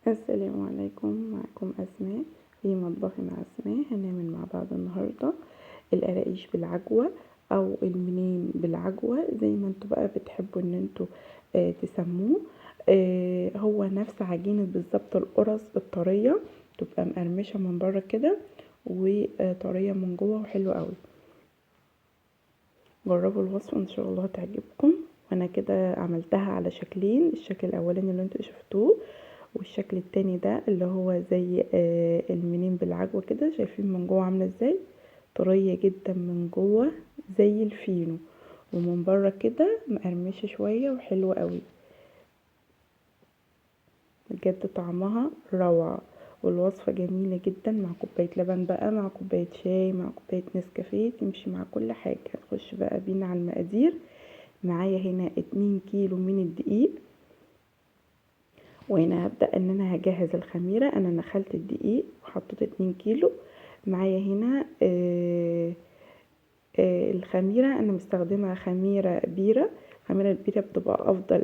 السلام عليكم، معكم أسماء في مطبخي مع أسماء. هنعمل مع بعض النهاردة القراقيش بالعجوة أو المنين بالعجوة، زي ما انتوا بقى بتحبوا ان انتوا تسموه. هو نفس عجينة بالظبط القرص الطرية، تبقى مقرمشة من بره كده وطرية من جوه وحلوة قوي. جربوا الوصفة ان شاء الله تعجبكم. وانا كده عملتها على شكلين، الشكل الاولاني اللي انتوا شفتوه والشكل التاني ده اللي هو زي المنين بالعجوة كده. شايفين من جوه عاملة ازاي؟ طرية جدا من جوه زي الفينو، ومن بره كده مقرمشة شوية وحلوة قوي بجد، طعمها روعة. والوصفة جميلة جدا مع كوباية لبن بقى، مع كوباية شاي، مع كوباية نسكافيه، تمشي مع كل حاجة. هنخش بقى بينا على المقادير. معايا هنا 2 كيلو من الدقيق، وهنا هبدأ ان انا هجهز الخميرة. انا نخلت الدقيق وحطيت 2 كيلو. معايا هنا الخميرة، انا مستخدمة خميرة بيرة. الخميرة البيرة بتبقى افضل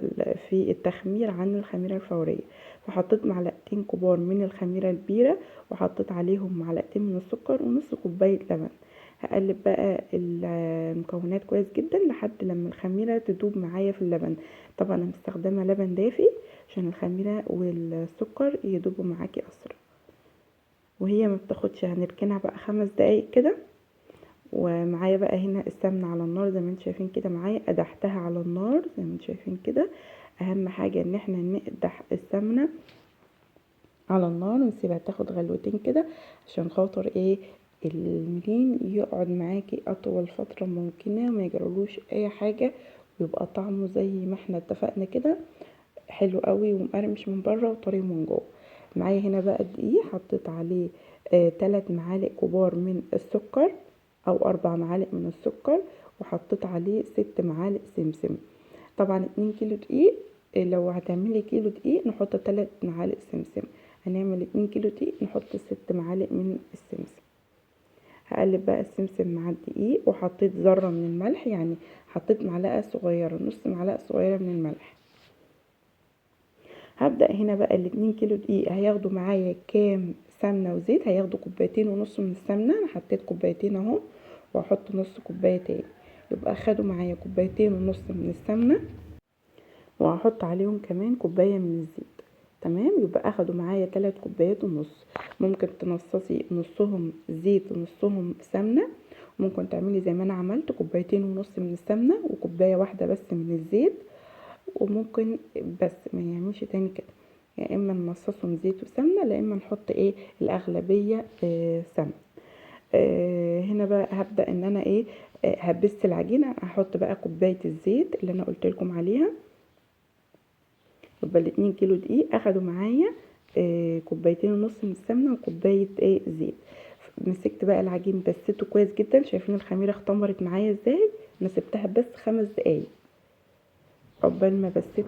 في التخمير عن الخميرة الفورية. فحطيت معلقتين كبار من الخميرة البيرة، وحطيت عليهم معلقتين من السكر ونص كوباية لبن. هقلب بقى المكونات كويس جدا لحد لما الخميرة تدوب معايا في اللبن. طبعا انا مستخدمة لبن دافي عشان الخميرة والسكر يدوبوا معاكي اسرع، وهي ما بتاخدش. هنركنها بقى 5 دقايق كده. ومعايا بقى هنا السمنة على النار زي ما انتم شايفين كده، معايا قدحتها على النار زي ما انتم شايفين كده. اهم حاجة ان احنا نقدح السمنة على النار ونسيبها تاخد غلوتين كده عشان خاطر ايه المنين يقعد معاكي اطول فترة ممكنة وما يجرالوش اي حاجة، ويبقى طعمه زي ما احنا اتفقنا كده حلو قوي ومقرمش من بره وطري من جوه. معايا هنا بقى الدقيق، حطيت عليه 3 معالق كبار من السكر او 4 معالق من السكر، وحطيت عليه 6 معالق سمسم. طبعا 2 كيلو دقيق، لو هتعملي كيلو دقيق نحط 3 معالق سمسم، هنعمل 2 كيلو دقيق نحط 6 معالق من السمسم. هقلب بقى السمسم مع الدقيق، وحطيت ذرة من الملح، يعني حطيت معلقة صغيرة، نص معلقة صغيرة من الملح. هبدأ هنا بقى 2 كيلو دقيق هياخدوا معايا كام سمنة وزيت؟ هياخدوا 2.5 كوباية من السمنة، انا حطيت 2 كوباية اهو واحط نص كوباية تاني، يبقى خدوا معايا 2.5 كوباية من السمنة، وهحط عليهم كمان كوباية من الزيت. تمام، يبقى اخدوا معايا 3.5 كوبايات. ممكن تنصصي نصهم زيت ونصهم سمنة، ممكن تعملي زي ما انا عملت 2.5 كوباية من السمنة وكوباية واحدة بس من الزيت، وممكن بس ما يعملش تاني كده، يا اما نمصصهم زيت وسمنة، لا اما نحط ايه الاغلبية سمنة. هنا بقى هبدأ ان انا ايه هبس العجينة. هحط بقى كوباية الزيت اللي انا قلت لكم عليها. يبقى 2 كيلو دقيق اخدوا معايا 2.5 كوباية من السمنة وكوباية زيت. مسكت بقى العجين بسيته كويس جدا. شايفين الخميرة اختمرت معايا ازاي؟ انا سبتها بس 5 دقايق عقبال ما بسيت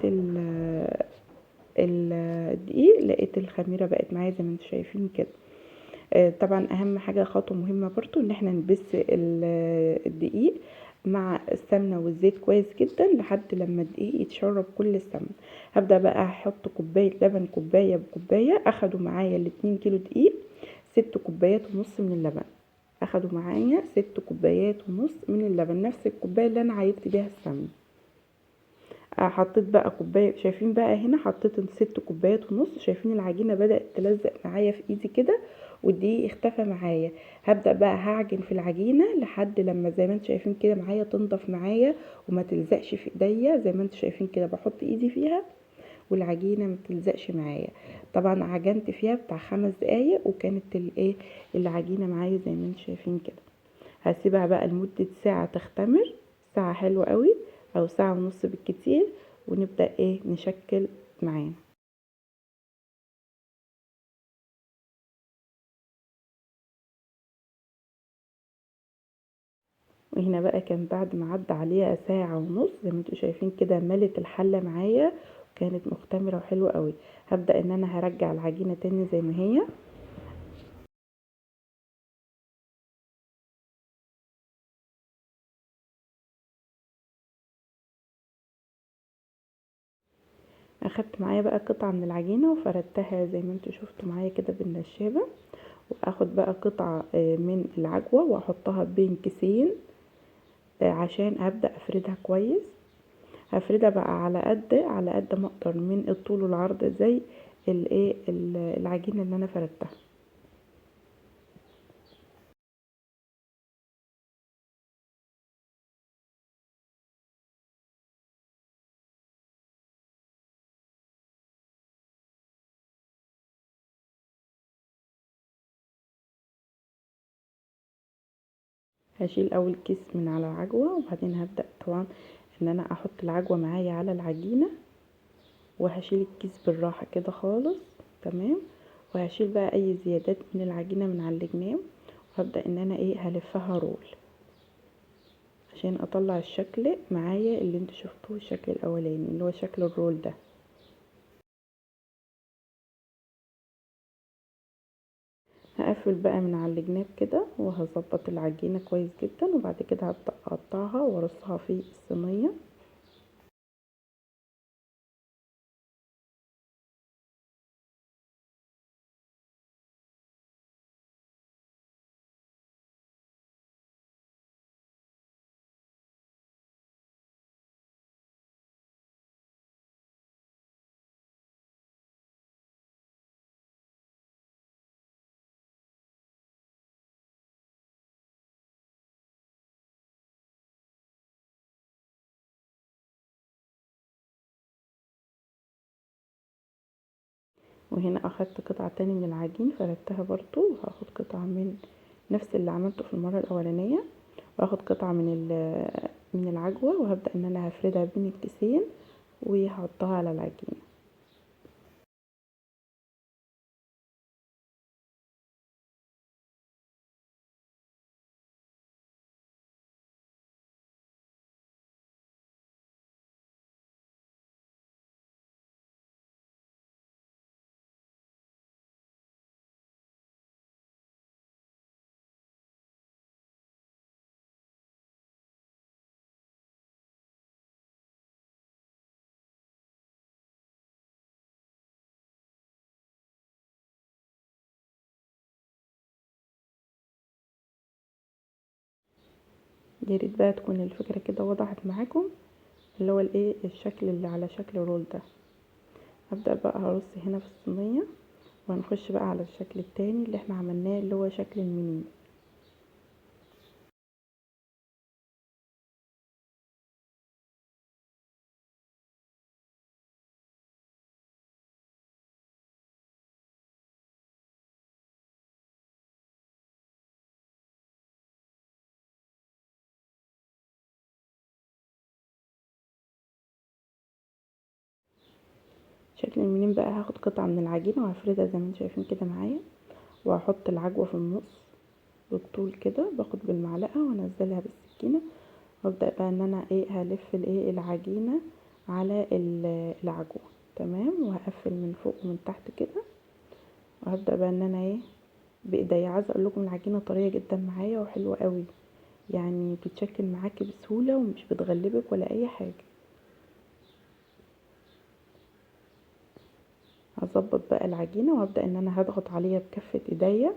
الدقيق، لقيت الخميرة بقت معايا زي ما انتم شايفين كده. طبعا اهم حاجة، خطوة مهمة برضو، ان احنا نبس الدقيق مع السمنة والزيت كويس جدا لحد لما الدقيق يتشرب كل السمنة. هبدأ بقى احط كوباية لبن، كوباية بكوباية. اخدوا معايا 2 كيلو دقيق 6.5 كوبايات من اللبن، اخدوا معايا 6.5 كوبايات من اللبن، نفس الكوباية اللي انا عايبت بيها السمنة. حطيت بقى كوباية، شايفين بقى هنا حطيت 6.5 كوبايات. شايفين العجينة بدأت تلزق معايا في ايدي كده والدقيق اختفى معايا. هبدأ بقى هعجن في العجينة لحد لما زي ما انتم شايفين كده معايا تنضف معايا وما تلزقش في ايديا. زي ما انتم شايفين كده بحط ايدي فيها والعجينة ما تلزقش معايا. طبعا عجنت فيها بتاع 5 دقايق وكانت العجينة معايا زي ما انتم شايفين كده. هسيبها بقى لمدة ساعة تختمر، ساعة حلوة قوي او ساعة ونص بالكتير، ونبدأ نشكل معانا. وهنا بقى كان بعد ما عدى عليها ساعة ونص زي ما انتم شايفين كده ملت الحلة معايا وكانت مختمرة وحلوة قوي. هبدأ ان انا هرجع العجينة تاني زي ما هي. اخدت معايا بقى قطعه من العجينة وفردتها زي ما انتوا شفتوا معايا كده بالنشابه، واخد بقى قطعه من العجوه واحطها بين كيسين عشان ابدا افردها كويس. هفردها بقى على قد ما اقدر من الطول والعرض زي الايه العجينة اللي انا فردتها. هشيل اول كيس من على العجوه، وبعدين هبدا طبعا ان انا احط العجوه معايا على العجينة، وهشيل الكيس بالراحة كده خالص. تمام. وهشيل بقى اي زيادات من العجينة من على الجناب، وهبدا ان انا ايه هلفها رول عشان اطلع الشكل معايا اللي انتوا شفتوه، الشكل الاولاني اللي هو شكل الرول ده. هقفل بقى من على الجناب كده، وهظبط العجينة كويس جدا، وبعد كده هبدأ اقطعها وارصها في الصينية. وهنا اخدت قطعة تاني من العجين فردتها برضو، وهاخد قطعة من نفس اللي عملته في المرة الاولانية، واخد قطعة من العجوة، وهبدأ ان انا هفردها بين الكيسين وهحطها على العجينة. يا ريت بقى تكون الفكرة كده وضحت معاكم، اللي هو الايه الشكل اللي على شكل رول ده. هبدأ بقى هرص هنا في الصينية، وهنخش بقى على الشكل التاني اللي احنا عملناه اللي هو شكل المنين. شكل المنين بقى هاخد قطعة من العجينة وهفردها زي ما انتم شايفين كده معايا، وهحط العجوة في النص بالطول كده، باخد بالمعلقة وانزلها بالسكينة، وابدأ بقى ان انا ايه هلف الايه العجينة على العجوة. تمام. وهقفل من فوق ومن تحت كده، وهبدأ بقى ان انا ايه بايديا. عايزة اقول لكم العجينة طرية جدا معايا وحلوة قوي، يعني بتتشكل معاكي بسهولة ومش بتغلبك ولا اي حاجة. هظبط بقى العجينة، وهبدأ ان انا هضغط عليها بكفة ايديا،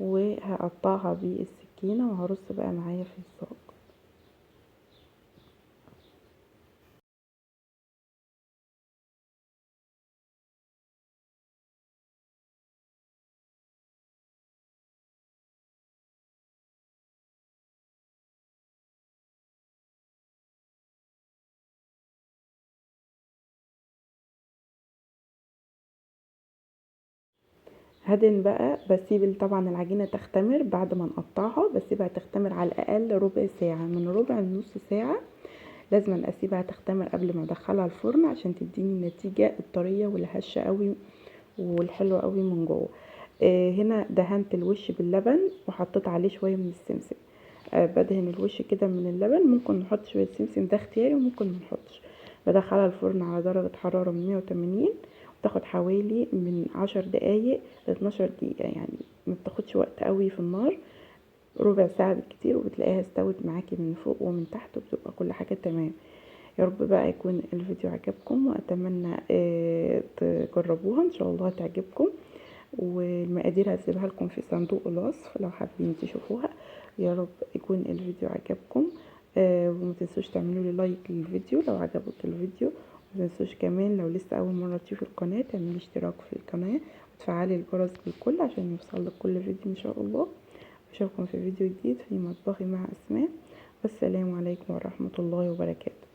وهقطعها بالسكينة، وهرص بقى معايا في الصاج. هدن بقى، بسيب طبعا العجينة تختمر بعد ما نقطعها، بسيبها تختمر على الاقل ربع ساعة، من ربع لنص ساعة لازم اسيبها تختمر قبل ما ادخلها الفرن عشان تديني النتيجة الطرية والهشة قوي والحلوة قوي من جوه. هنا دهنت الوش باللبن وحطيت عليه شوية من السمسم. بدهن الوش كده من اللبن، ممكن نحط شوية سمسم ده اختياري وممكن ما نحطش. بدخلها الفرن على درجة حرارة 180، تاخد حوالي من 10 دقايق ل 12 دقيقة، يعني ما بتاخدش وقت قوي في النار، ربع ساعة بالكتير، وبتلاقيها استوت معاكي من فوق ومن تحت، وبتبقى كل حاجة تمام. يا رب بقى يكون الفيديو عجبكم، واتمنى تجربوها ان شاء الله تعجبكم. والمقادير هسيبها لكم في صندوق الوصف لو حابين تشوفوها. يا رب يكون الفيديو عجبكم، وما تنسوش تعملوا لي like للفيديو لو عجبك الفيديو، وما تنسوش كمان لو لسه اول مرة تشوفي القناة تعملي اشتراك في القناة وتفعلي الجرس بالكل عشان يوصلك كل فيديو ان شاء الله. اشوفكم في فيديو جديد في مطبخي مع اسماء، والسلام عليكم ورحمة الله وبركاته.